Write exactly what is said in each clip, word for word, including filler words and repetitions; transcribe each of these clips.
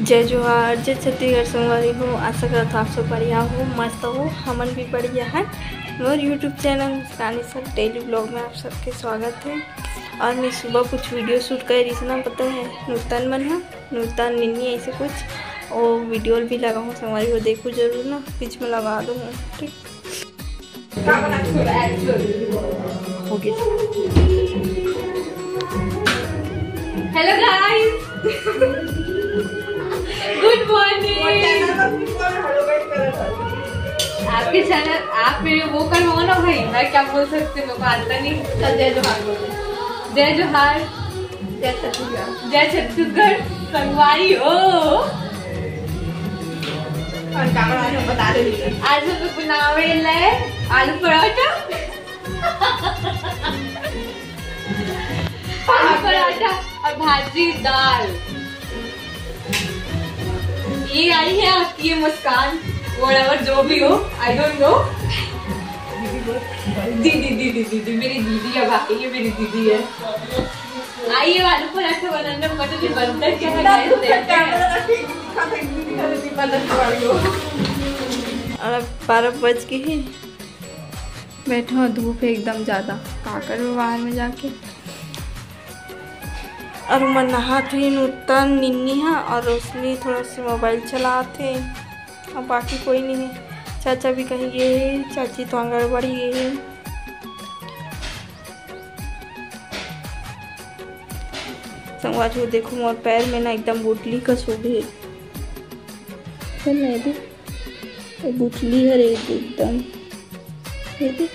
जय जोहार, जय छत्तीसगढ़ संगवारी हो। आशा करत हव आप सब बढ़िया हो, मस्त हो। हमन भी बढ़िया हन। मोर YouTube चैनल मुस्कानी सब डेली व्लॉग में आप सबके स्वागत है। और मैं सुबह कुछ वीडियो शूट करे रहिस ना, पता है, नूतन मन ह, नूतन निन्नी ऐसे कुछ, वो वीडियो भी लगाहूँ संगवारी हो, देखो जरूर ना, बीच में लगा दूँ, ठीक। हो गया। Hello guys, good morning। आपके चैनल, आप मेरे वो करवाओ ना भाई, मैं क्या बोल सकती हूँ, मेरे को आता नहीं। चल, जय जोहार बोल। जय जोहार। जय छत्तीसगढ़। जय छत्तीसगढ़, संगवारी हो। और क्या बना रहे हो, बता दे दीजिए। आज हम लोग बनावे ले आलू पराठा। आलू पराठा और भाजी, दाल। ये आई है आपकी ये मुस्कान, whatever, जो भी हो, I don't know। दीदी, दीदी, दीदी, दीदी, मेरी दीदी है भाई, ये मेरी दीदी है। आइए, आलू पराठा बनाना, पता नहीं बनता क्या है, guys, देखते हैं। और अब बारह बज के ही बैठे हो, धूप है एकदम ज़्यादा, का करबे बाहर में जाके। और उमन नहात हे, नूतन, निन्नी हा और रोशनी थोड़ा सा मोबाइल चलात हे, और बाकी कोई नहीं है। चाचा भी कहीं गए हैं, चाची तो आंगनबाड़ी गए हैं। संगवारी हो, देखो मोर पैर में ना एकदम गुठली कस हो गई है। चल ना, ये देख, ये गुठली हर एक एकदम, ये देख,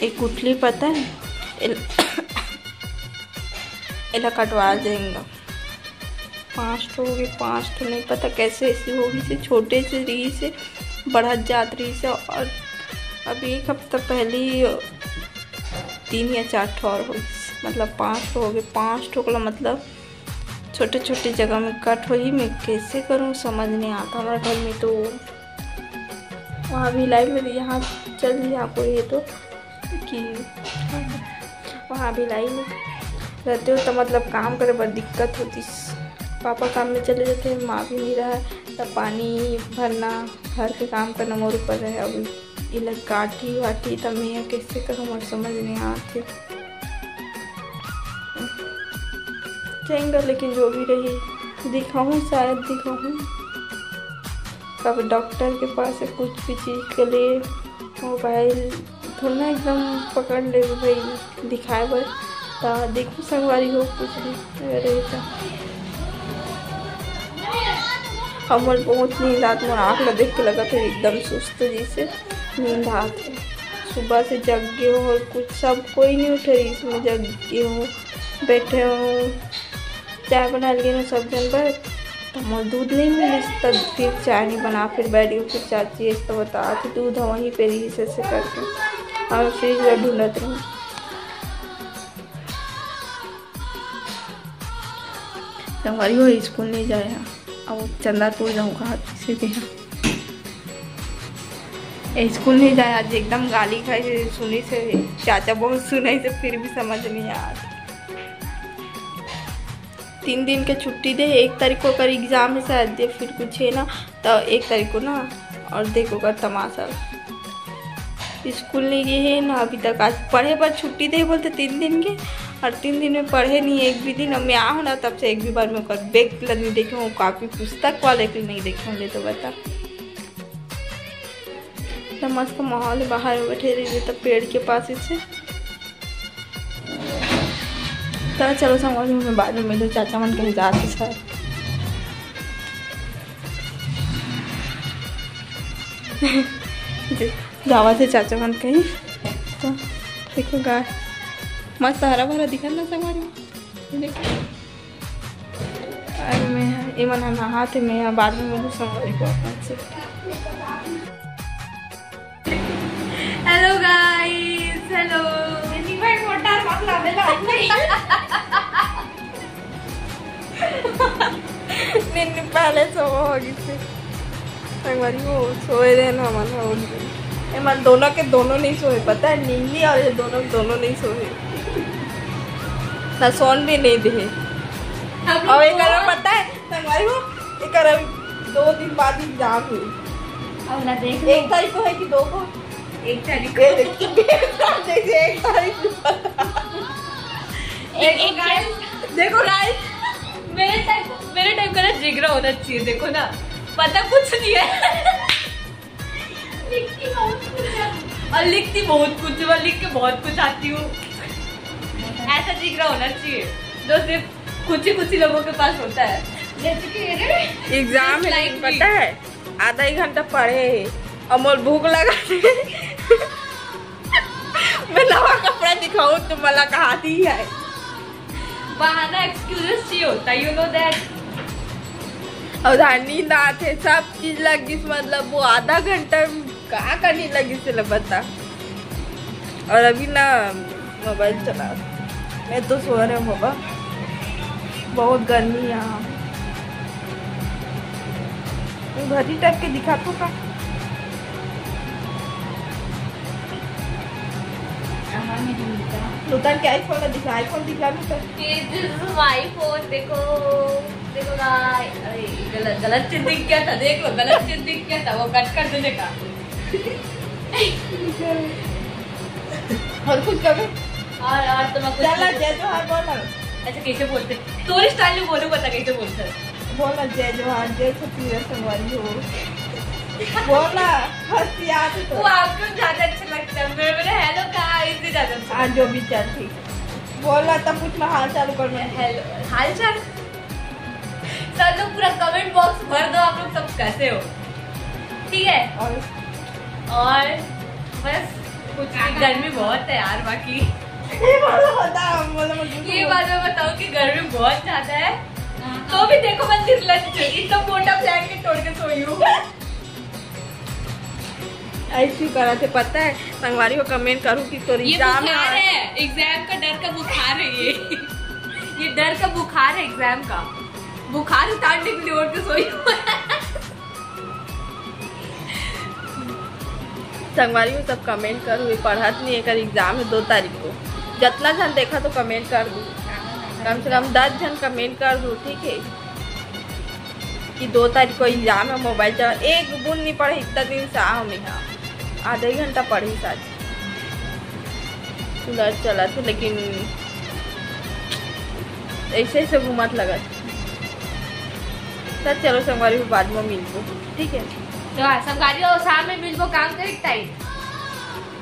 एक गुठली पता है, एल-, एला कटवा देंगे। पाँच ठो हो गए, पाँच ठो, नहीं पता कैसे ऐसी होगी से, छोटे से रही से बढ़त जात रही से। और अभी एक हफ्ता पहले ही तीन या चार ठो और हो गई, मतलब पाँच ठो हो गए। पाँच ठो का मतलब छोटे छोटे जगह में कट होही, मैं कैसे करूँ समझ नहीं आता। हमारे घर में तो वहाँ भी लाई में यहाँ चल रही आपको ये तो कि वहाँ भी लाई में रहते हो तो मतलब काम करे बर दिक्कत होतीस। पापा काम में चले जाते हैं, माँ भी नहीं रहा, तब पानी भरना, घर के काम करना मोर ऊपर रहे। अब ये लोग काटी वाटी तब मैं कैसे करूँ, मोर समझ नहीं आते। जाएंगे, लेकिन जो भी रही दिखाऊँ, शायद दिखाऊँ। कब डॉक्टर के पास से कुछ भी चीज़ के लिए मोबाइल थोड़ा ना एकदम पकड़ ले भाई दिखाए बर, त देखो संगवारी हो कुछ भी अगर रही तो। हमर बहुत नींद आत, मोर आँख ला देख के लगत है एकदम सुस्त जैसे नींद आत है। सुबह से जग गए हो और कुछ सब कोई नहीं उठे, इसमें जग गए हो, बैठे हो, चाय बना लिए सब जन बर। तो मोर दूध नहीं मिलिस, तब फिर चाय नहीं बना, फिर बैठ गई, फिर चाची ऐसे तो बता कि दूध वहीं पे रही, ऐसे करके और फ्रिज में ढूंढत रही। संगवारी हो, स्कूल नहीं जाए हैं, अब चंदरपुर जाऊँ कहा सीधे हैं। ए, स्कूल नहीं जाए, आज एकदम गाली खाई से, सुनी से, चाचा बहुत सुनाई से, फिर भी समझ नहीं आया। तीन दिन के छुट्टी दे, एक तारीख को ओकर एग्जाम है शायद, दे फिर कुछ है ना, तो एक तारीख को ना, और देखो ओकर तमाशा। स्कूल नहीं गए है ना अभी तक, आज पढ़े बर छुट्टी दे बोलते तीन दिन के, और तीन दिन में पढ़े नहीं एक भी दिन। अब मैं आहूँ ना तब से एक भी बार मैं ओकर बैग ला नहीं देखे हूँ, कॉपी पुस्तक वाले के नहीं देखे हूँ, ले तो बता। तो मस्त माहौल है, बाहर में बैठे रहिए तो पेड़ के पास इसे। तो चलो संगवारी, मैं बाद में मिलूँ, चाचा मन कहीं जाते सर। जावा थे चाचा मन कहीं। तो देखो गाय मस्त हरा भरा दिखत ना संगवारी, देखो। अरे मैं, ये मन नहात है, मैं बाद में मिलूँ संगवारी हो अपन से। Hello guys, hello। निन्नी भाई मोटा मसला दे लो। निन्नी पहले सो हो गई थी। संगवारी हो सोए रहे ना, मन हो गई। ये मन दोनों के दोनों नहीं सोए, पता है, निन्नी और ये दोनों के दोनों नहीं सोए। ना सोन भी नहीं दे। और एक बार पता संगवारी हो, एकर अभी दो दिन बाद एग्जाम हुई। अब ना देख लो। एक तारीख को है कि दो को? एक तारीख को। ये देखिए, जैसे एक तारीख को। एक, एक देखो गाइस, मेरे टाइप, मेरे टाइप का ना जिगरा होना चाहिए। देखो ना, पता कुछ नहीं है। लिखती बहुत कुछ है। और लिखती बहुत कुछ है, मैं लिख के बहुत कुछ आती हूँ। ऐसा जिगरा होना चाहिए जो सिर्फ कुछ ही, कुछ ही लोगों के पास होता है। जैसे कि मेरे एग्जाम है, लेकिन पता है, आधा ही घंटा पढ़े है और मोर भूख लगा है। मैं नवा कपड़ा दिखाऊं तो मला कहा दी है। बहाना, एक्सक्यूजेस चाहिए होता है, you know that। और नींद आते, सब चीज लग गई, मतलब वो आधा घंटा कहाँ का नींद लगी से बता। और अभी ना मोबाइल चला, मैं तो सो रहा हूँ बाबा, बहुत गर्मी है यहाँ। घड़ी टाइप के दिखा तो का। नूतन के आईफोन ला दिखा, आईफोन दिखा नूतन। ये this is my phone, देखो, देखो गाइस। अरे, गलत, गलत चीज दिख गया था, देख लो, गलत चीज दिख गया था, वो कट कर देने का। और कुछ कभी? और, और तो मैं कुछ चला, नहीं जय जोहार बोल ना। अच्छा, कैसे बोलते? तोरी स्टाइल में बोलू, बता कैसे बोलते हैं? बोल ना, जय जोहार, जय छत्तीसगढ़ संगवारी हो। बोल ना, हंसी आ रही तो। वो आपको ज्यादा अच्छा लगता है, मेरे, मेरे हेलो का इससे ज्यादा अच्छा हाँ, जो भी चल ठीक। बोल ना, तब कुछ मैं हाल चाल कर मैं। हेलो, हाल चाल? सब लोग पूरा कमेंट बॉक्स भर दो, आप लोग सब कैसे हो, ठीक है? और? और बस कुछ नहीं, गर्मी बहुत है यार, बाकी ये वाला बता, हम बोला मत ये बोलो। बात मैं बताऊँ कि गर्मी बहुत ज्यादा है, तो भी देखो मैं किस लग इतना मोटा ब्लैंकेट तोड़ के सोई हूँ। ऐसी करा थे, पता है, संगवारी हो कमेंट करू कि तोर ये एग्जाम बुखार है। है, एग्जाम का डर का बुखार है ये। ये डर का बुखार है एग्जाम का। बुखार उतारने के लिए ओढ़ के सोई हूँ। संगवारी हो सब कमेंट करू, ये पढ़त नहीं, एकर एग्जाम है दो तारीख को। जितना जन देखा तो कमेंट कर दू, कम से कम दस जन कमेंट कर दू, ठीक है, कि दो तारीख को एग्जाम है, मोबाइल चला, एक बूंद नहीं पढ़े इतना दिन से आओ मैं यहाँ, आधा ही घंटा पढ़ी शायद, सुधर चला थे, लेकिन ऐसे ऐसे घूमत लगत। तो चलो संगवारी हो बाद में मिलबो, ठीक है? तो हाँ, संगवारी हो शाम में मिलबो काम करे टाइम।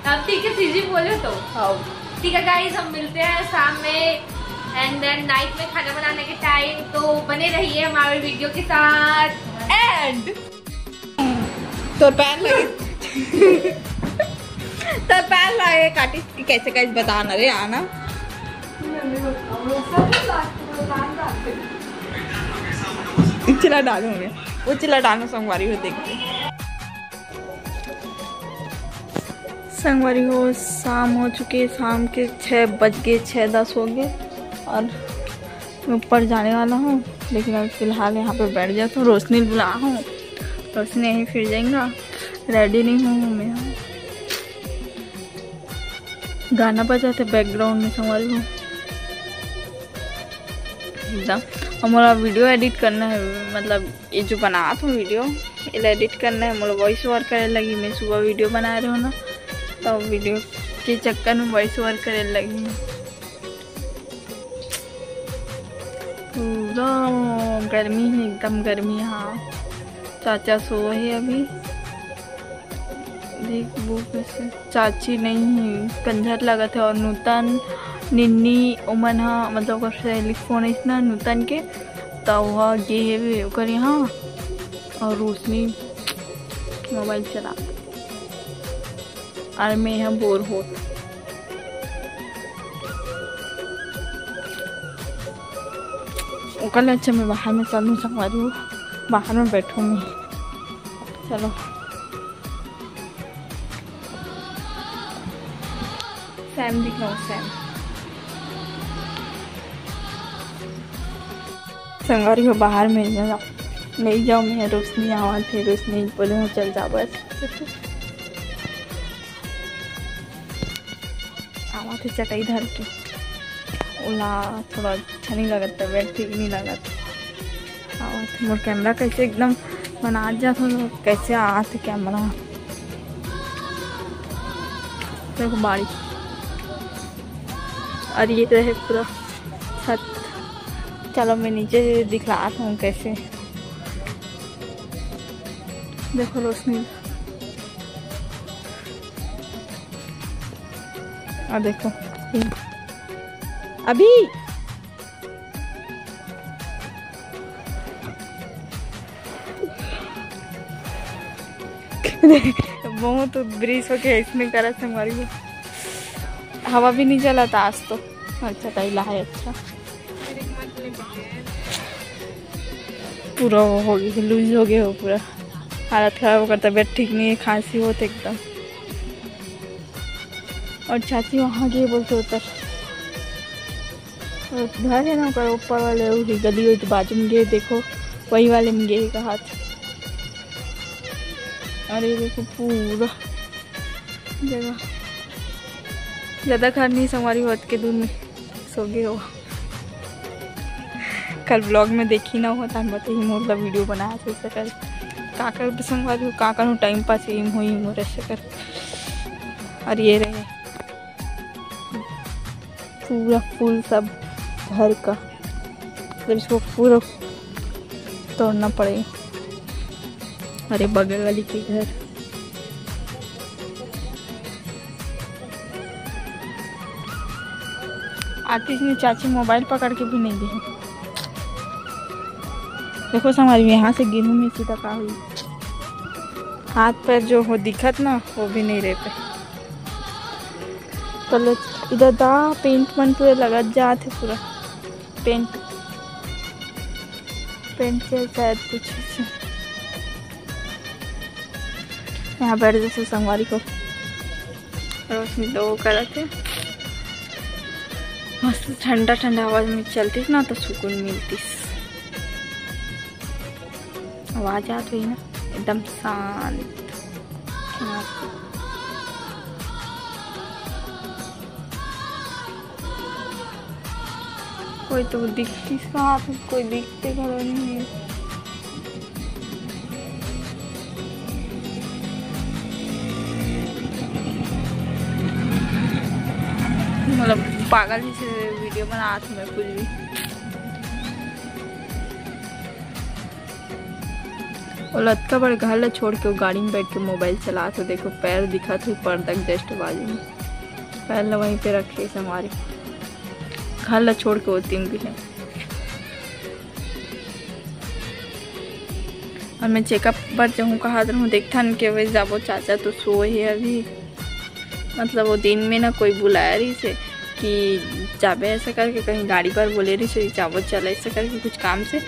अब ठीक है, सीजी बोलो तो। हाँ। ठीक है गाइस, हम मिलते हैं शाम में एंड देन नाइट में खाना बनाने के टाइम, तो बने रहिए हमारे वीडियो के साथ। एंड तो पैर लगे, तो पैर लगे काटी कैसे, कैसे बताना रे आना। उचला डालू मैं, उचला डालू संगवारी हो देख के। संगवारी हो, शाम हो चुकी है, शाम के छः बज गए, छः दस हो गए और मैं ऊपर जाने वाला हूँ, लेकिन अभी फिलहाल यहाँ पे बैठ जाता हूँ। रोशनी बुला हूँ, रोशनी यहीं फिर जाएगा। रेडी नहीं हूँ मैं, गाना बजाते बैकग्राउंड में संगवारी हो एकदम। और मोला वीडियो एडिट करना है, मतलब ये जो बनात हूँ वीडियो, ये एडिट करना है मोला, वॉइस ओवर करे लगी। मैं सुबह वीडियो बना रहे हो ना, तो वीडियो के चक्कर में वॉइस ओवर करे लगी। पूरा गर्मी है, एकदम गर्मी। हाँ, चाचा सो है अभी। देखबो कैसे चाची नहीं है, कंझर लगत है। और नूतन, निन्नी, ओमन हा, मतलब ओकर सहेली के फोन आइस ना नूतन के, त ओहा गे हेवे ओकर यहाँ। और रोशनी मोबाइल चला, और मैं यहाँ बोर होत। ओकर ले अच्छा मैं बाहर में चलूँ संगवारी हो, बाहर में बैठूँ मैं। चलो सैम दिख रहा हूँ, सैम। संगवारी हो बाहर में नहीं जाओ, मैं रोशनी आवत है, रोशनी बोले हूँ चल जा बस। आवत है चटाई धर के, ओला थोड़ा अच्छा नहीं लगत, तबीयत ठीक नहीं लगत। आवत मोर कैमरा कैसे एकदम बना जात हो, कैसे आत कैमरा। देखो बाड़ी, और ये रहे पूरा छत। चलो मैं नीचे दिखलात हूँ कैसे। देखो रोशनी, आ देखो अभी बहुत ब्रिज होके इसने करा संगवारी हो। हवा भी नहीं चलत आज तो। अच्छा, तैला है, अच्छा। पूरा वो हो गई, लूज हो गए हो पूरा। हालत खराब, ओकर तबीयत ठीक नहीं है, खांसी होत एकदम। और चाची वहाँ गए बोलते उतर, वो घर है ना ओकर ऊपर वाले, वही गली, वही तो बाजू में गए, देखो वही वाले में गए कहा। और ये देखो पूरा जगह, ज़्यादा घर नहीं संगवारी होत के दूर में सो गए हो। कल ब्लॉग में देखी ना हो, तन बताही मोर ला वीडियो बनाया था, इससे कल काकर संगवारी हो, काकर हूँ टाइम पास यही हुई मोर ऐसे कर। और ये रहे पूरा फूल सब घर का, मतलब इसको पूरा तोड़ना पड़े। अरे बगल वाली के घर आतिश ने चाची मोबाइल पकड़ के भी नहीं दी। देखो संगवारी, यहाँ से गिरूँ मैं सीधा का हुई, हाथ पैर जो हो दिखत ना, वो भी नहीं रह पे। कलर इधर दा पेंट मन पूरा लगत जात है, पूरा पेंट, पेंट के शायद कुछ यहाँ बैठ जैसे संगवारी को रोशनी तो वो करत है। मस्त ठंडा ठंडा आवाज में चलतीस ना तो सुकून मिलतीस। आवाज आत हुई ना एकदम शांत। कोई तो दिखतीस कहाँ, कोई दिखते घरो नहीं है। मतलब पागल जैसे वीडियो बनात हूँ मैं कुछ भी। वो लतका बड़ घर ला छोड़ के वो गाड़ी में बैठ के मोबाइल चलात हो। देखो पैर दिखत हो पर्दा के जस्ट बाजू में, पैर ला वहीं पे रखे संगवारी, घर ला छोड़ के वो तीन भी है। और मैं चेकअप बर जाहूँ कहात रहूँ, देखथन के वही जाबो, चाचा तो सोए हे अभी। मतलब वो दिन में ना कोई बुलाया रहिस हे कि जाबे ऐसा करके, कहीं गाड़ी पर बोले रहिस हे जाबो चल ऐसा करके कुछ काम से,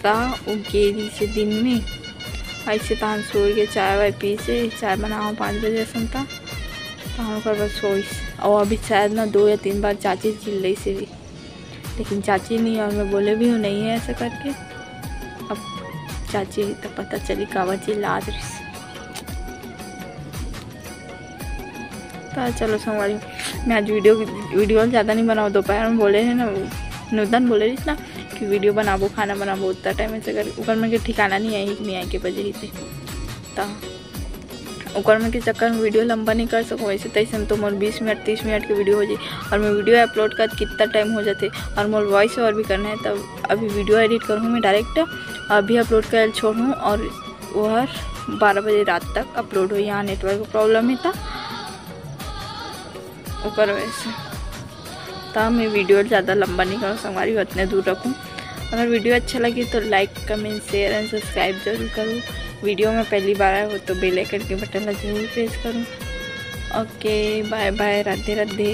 ता वो गे रहिस हे दिन में। ऐसे तहन सोए के चाय वाय पीस हे, चाय बनाओ पाँच बजे असन ता, तहन ओकर बाद सोइस। और अभी शायद ना दो या तीन बार चाची चिल्लइस हे भी। लेकिन चाची नहीं और मैं बोले भी हूँ नहीं है ऐसा करके। अब चाची ही तो पता चली काबर चिल्लात रहिस। तो चलो संगवारी, मैं आज वीडियो, वीडियो ज़्यादा नहीं बनाओ। दोपहर में बोले हैं ना, नूतन बोले रहिस ना कि वीडियो बनाबो, खाना बनाबो, उतना टाइम ऐसे कर ओकर मन के ठिकाना नहीं आई कि नहीं आई के बजे ही थे। तो ओकर मन के चक्कर में वीडियो लंबा नहीं कर सकूँ। वैसे तैसे में तो मोर बीस मिनट, तीस मिनट के वीडियो हो जाए और मैं वीडियो अपलोड कर कितना टाइम हो जाते और मोर वॉइस ओवर भी करना है। तब अभी वीडियो एडिट करूँ मैं डायरेक्ट, अभी अपलोड कर छोड़ूँ और वो हर बारह बजे रात तक अपलोड हो। यहाँ नेटवर्क प्रॉब्लम है था ओकर वजह से। तो मैं वीडियो ज़्यादा लंबा नहीं करूँ संगवारी, उतने दूर रखूँ। अगर वीडियो अच्छा लगे तो like, comment, share and subscribe जरूर करूँ। वीडियो में पहली बार आए हो तो बेल आइकन के बटन ला जरूर प्रेस करूँ। ओके, बाय बाय, राधे राधे।